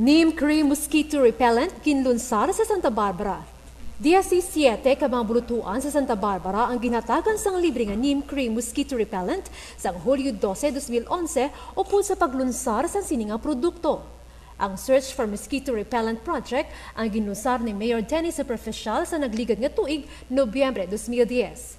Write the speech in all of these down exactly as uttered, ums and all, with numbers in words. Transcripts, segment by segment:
Neem Cream Mosquito Repellent ginlunsar sa Santa Barbara. Diyesisiete ka mga bulutuan sa Santa Barbara ang ginhatagan sang libre nga Neem Cream Mosquito Repellent sang Hulyo dose, dos mil onse, upod sa paglunsar sang sini nga produkto. Ang Search for Mosquito Repellent Project ang ginlunsar ni Mayor Denny Superficial sa nagligad nga tuig, Nobyembre dos mil diyes.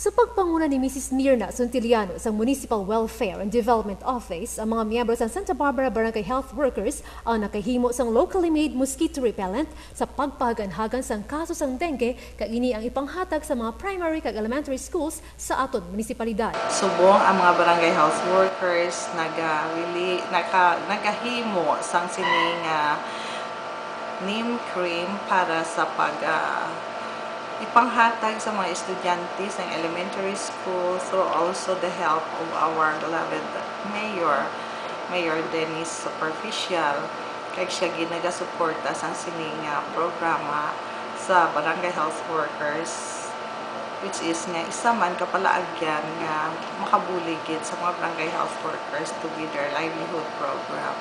Sa pagpanguna ni Misis Mirna Suntiliano sang Municipal Welfare and Development Office, ang mga miyembro sang Santa Barbara Barangay Health Workers ang nakahimo sang locally made mosquito repellent sa pagpahaganhagan sang kaso sang dengue, kag ini ang ipanghatag sa mga primary kag elementary schools sa aton munisipalidad. Subong ang mga barangay health workers nagawili, naka, nagahimo sang sini nga neem cream para sa pag, ah, ipanghatag sa mga estudyante sa elementary school through also the help of our beloved mayor, Mayor Dennis Superficial, kag siya gid nagasuporta sang sini nga programa sa barangay health workers, which is nga isa man ka palaagyan nga makabulig gid sa mga barangay health workers to be their livelihood program.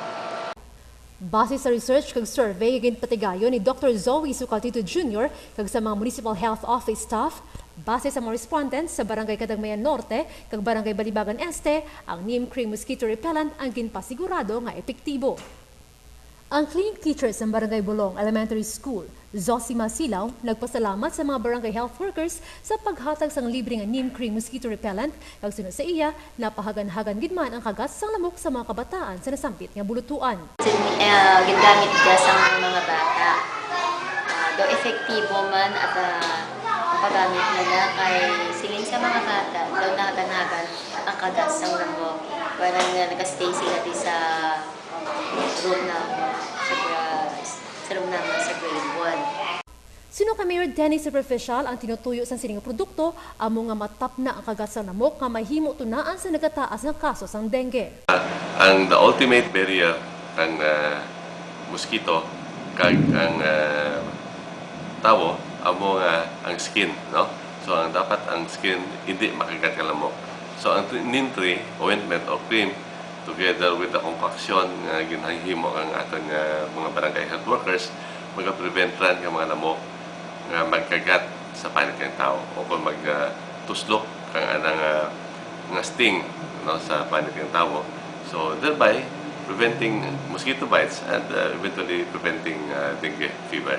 Base sa research kag survey nga ginpatigayon ni Doktor Zoe Sucaltito Junior kag sa mga Municipal Health Office staff, base sa mga respondents sa Barangay Kadagmayan Norte kag Barangay Balibagan Este, ang Neem Cream Mosquito Repellent ang ginpasigurado nga epektibo. Ang cleaning teacher sa Barangay Bulong Elementary School, Zosima Silaw, nagpasalamat sa mga barangay health workers sa paghatag sang libre nga Neem Cream Mosquito Repellent, kag suno sa iya, napahaganhagan gid man ang kagat sang lamok sa mga kabataan sa nasambit nga bulutuan. Sin, uh, ginagamit ka sa mga bata. Uh, daw epektibo man at uh, ang paggamit nila kay siling sa mga bata, daw nahagan-hagan ang kagat sang lamok. Parang uh, nag-stay sila di sa room na sa, gra- sa room namin sa grade one. Suno kay Mayor Denny Superficial, ang tinutuyo sang sini nga produkto amo nga matapna ang kagat sang lamok nga mahimo tunaan sa nagataas nga kaso sang dengue. Ang the ultimate barrier kang ah, mosquito kag ang ah, tawo amo nga ang skin, no? So ang dapat ang skin hindi makagat ka lamok. So ang neem tree ointment o cream together with the concoction nga ginhimo kang aton nga mga barangay health workers, magaprevent ran ka mga lamok nga magkagat sa panit kang tawo o kung mag ah, tuslok kang ana nga nga sting, no, sa panit kang tawo. So thereby preventing mosquito bites and uh, eventually preventing uh, dengue fever.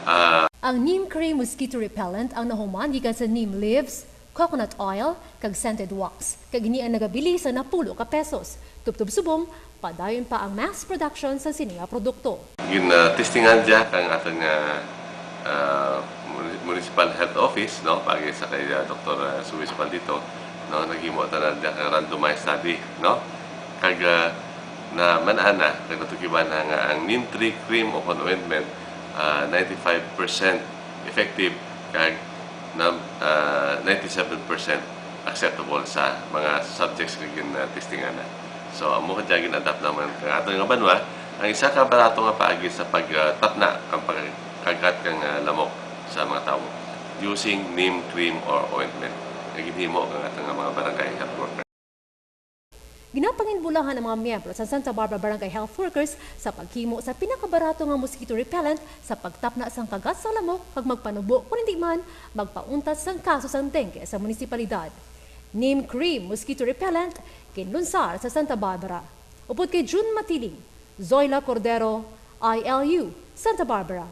Uh, Ang Neem Cream Mosquito Repellent ang nahuman gikan sa neem leaves, coconut oil, kag scented wax, kag ini ang nagabili sa napulo ka pesos. Tubtob subong, padayon pa ang mass production sa sini nga produkto. Gin-testingan dya kang aton nga uh, Municipal Health Office, no, pagi sa kay uh, Doktor Suwis Pandito, no, naghimo ta na dya kang randomized study, no, kag uh, na man-ana kag natukiban na nga ang neem tree cream o kon ointment uh, ninety-five percent effective kag na uh, ninety-seven percent acceptable sa mga subjects nga gin-testingan na. So amo kadya gin-adapt naman kang aton nga banwa ang isa ka barato nga paagi sa pagtapna kang pagkagat kang uh, lamok sa mga tawo using neem cream or ointment nga ginhimo kang aton nga mga barangay health worker. Ginapanginbulahan ang mga miyembro sa Santa Barbara Barangay Health Workers sa paghimo sa pinakabarato nga mosquito repellent sa pagtapna sang kagat sang lamok kag magpanubo kon hindi man magpauntat sang kaso sang dengue sa munisipalidad. Neem Cream Mosquito Repellent, ginlunsar sa Santa Barbara. Upod kay June Matiling, Zoila Cordero, I L U, Santa Barbara.